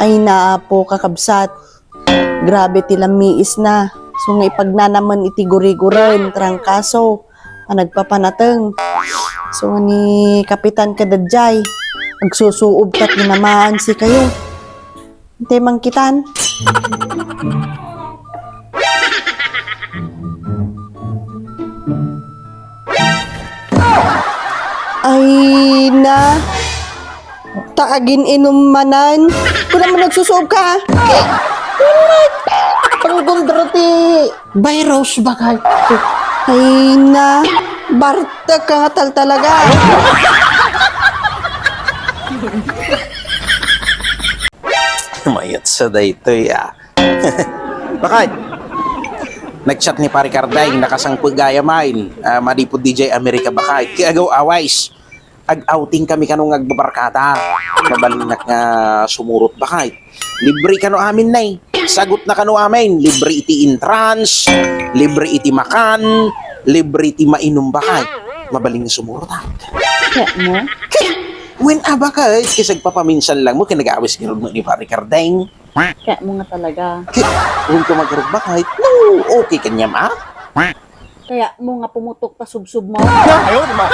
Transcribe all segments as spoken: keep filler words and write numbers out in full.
Ay, naapo, kakabsat. Grabe ti lamiis na. So nga ipagnanaman iti guriguren, trangkaso, panagpapanateng. So nga ni Kapitan kadaydiay, agsusuob ta tinamaan sikayo. Ante mangkitan. Ay na, ta agin-inum manen. Kuna mo nagsusuob ka? Panggundrati. Virus bakay. Ay na, bartek ka nga tal talaga. Mayat sa daytoy, ah. Bakit? Nag-chat ni Pare Kardeng, nakasangpet gayam, ah, madipod D J America, bakit? Kaya agaw awais. Ag-outing kami kano nga agbabarkada. Mabalinnak nga sumurot, bakit? Libre kano amin, nay. Sagot na kano amin. Libre iti entrance, libre iti makan, libre iti mainum, bakit? Mabalin nga sumurot, ah. Kaya mo? Wen a, bakit? Kasi agpapaminsan lang mo, kinagawis garud mo ni Pare Kardeng. Kaya mo nga talaga. Kaya, wen ka magarud, bakit? No, okay kanyam, ah? Kaya mo nga pumutok ta subsub mo. Ayaw, di ba?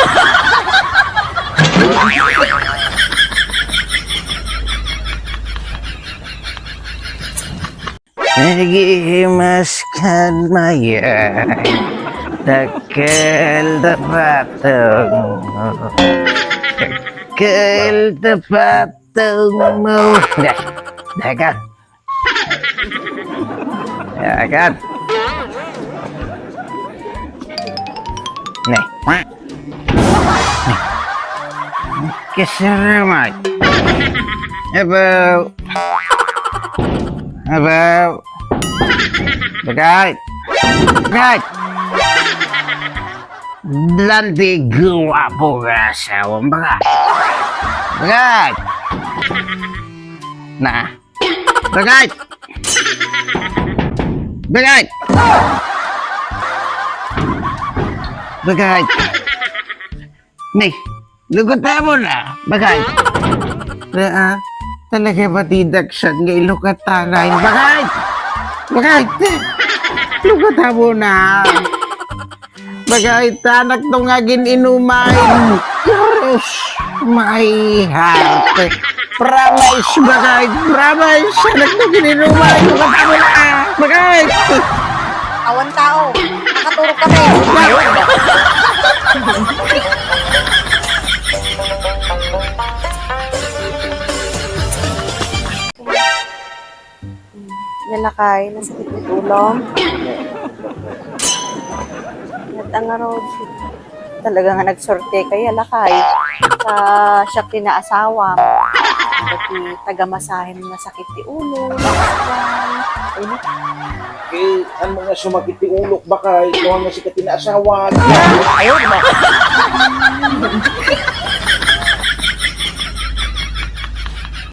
Nagimas kan maya, dakkel da patong mo. Dakkel da patong mo. Dah, dagan. Dagan. Nih. Nih. Kasaramat. Abaw. Abaw. Bagay. Bagay. Landi guwapo nga asawa. Bagay. Bagay. Na. Bagay. Bagay. Bagay. Ni, lugutamon a, bagay. Raa, talaga ba ti daksan nga ilukatanan? Bagay! Bagay! Lugutamon a. Bagay, ta anak to nga agin-inumay. Cross my heart. Promise, bagay. Promise. Anak to agin-inumay. Lugutamon a. Bagay. Awan tao. Nakaturog kami. Yalakay, nasakit ti ulom. Nagtangarod. Talaga nga nagsorte kay Yalakay. Sa siak ti naasawam. Dati taga masahem nga sakit ti ulo. Ay, ano nga sumakit ti ulok, bakay? Ikaw nga sikat ti naasawa. Ayaw, di ba?